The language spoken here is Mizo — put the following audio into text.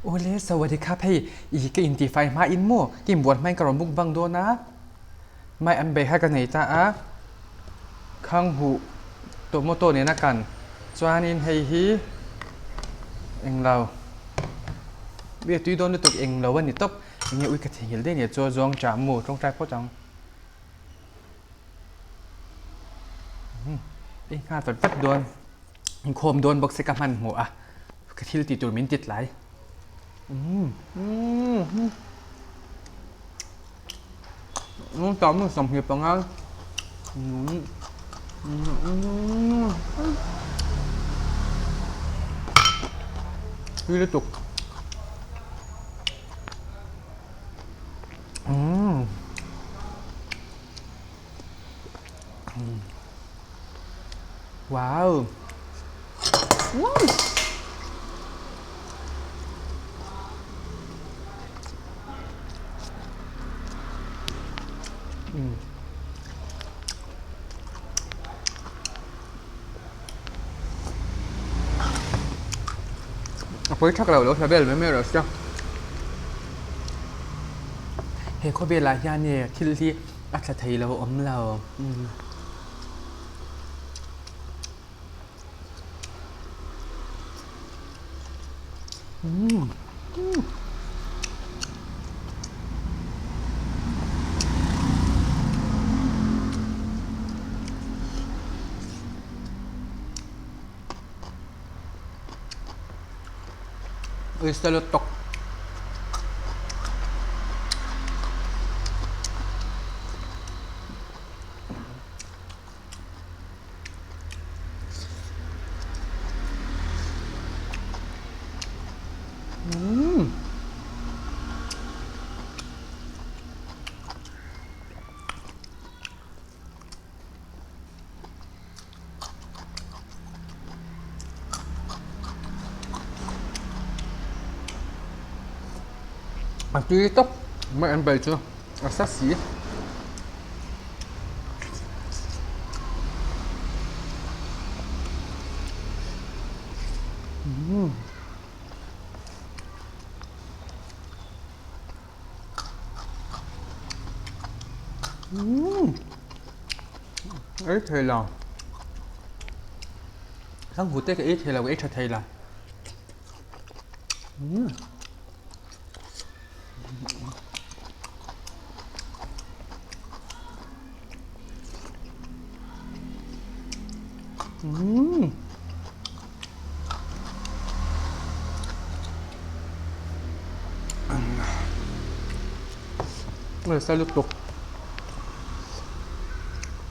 Awle Sawadee khap hei i ka intifai hma in maw ka inbual hma in ka rawn mukbang dawn a, mai an bei kha ka nei ta a, khang huh tomato nena kan chuanin hei hi englo mi a tui dawn lutuk englo a ni tawp enge ui ka theihnghilh daih nia chuan zawng chah maw tawngtai phawt ang. I nghal vat vat dawn inkhawm dawn bawk se ka hmanhmawh a ka thil tih tur min ti tlai 25 tui lutuk. Wow. A pawi thak lo lo hla vel mai mai rawh se. He khawvelah hian e thil hi a tla thei lo awm lo. Uisalo tawk. A tui tawp mai an bei chu a sa si. Ei thei lo Thanghu te ka ei thei lo ka ei tha thei lo. Sa lutuk.